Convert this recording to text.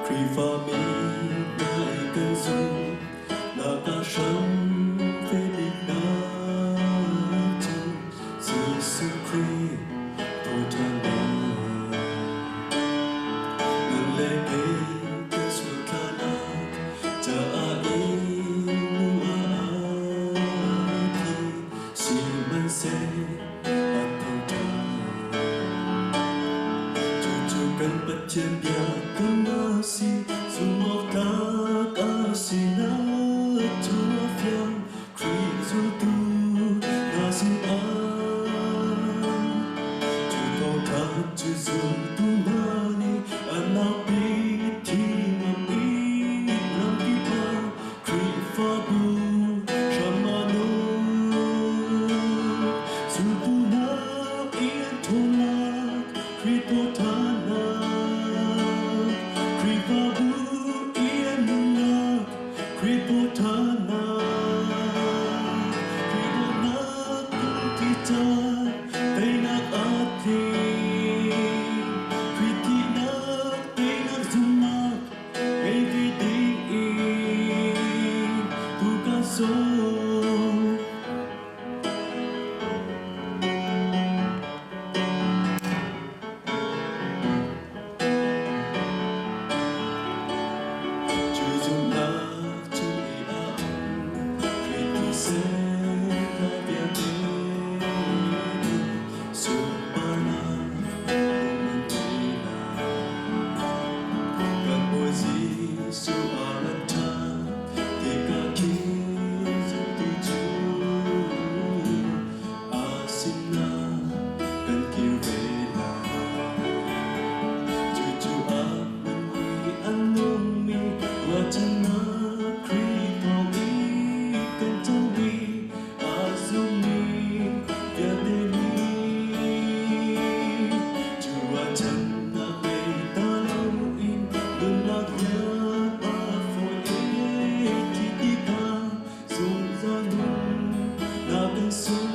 Khrihfami hna i kan zumhnak ah hram fe biknak cu Jesuh Khrih thawhṭhannak. Nang le kei kan sual thlanak caah i nu ah a thi, sihmanhseh a tho ṭhan. Cucu kan Pathian bia kan a si, zumhawktlak a sinak cu a fiang, Khrih zultu hna sinah. Cu thawngṭha cu zultu hna nih an naupi thi ngam i ramkip ah Khrihfabu hram ah nawl. Zultu hna i an ṭhawnnak Khrih thawhṭhannak, Khrihfabu i an nunnak Khrih thawhṭhannak, Khrih dawtnak ti ca teinak a tling, Khrih thihnak teinak zumhnak ngei ve ding in tu kan sawm. Cu zumhnak chung i a um Khrih thisen kha vialte nih sunparnak um an ngei lai. Kan Bawi Jesuh a rat ṭhan tikah khin zumtu cu a sinah kan kir ve lai. Cucu a hmunmi an nungmi ruahchannak Khrih thawng i kan comi a zummi vialte nih cu ruahchannak ngei ta loin nunnak liam a fawi e thi ti kha zungzal nun na kan sung.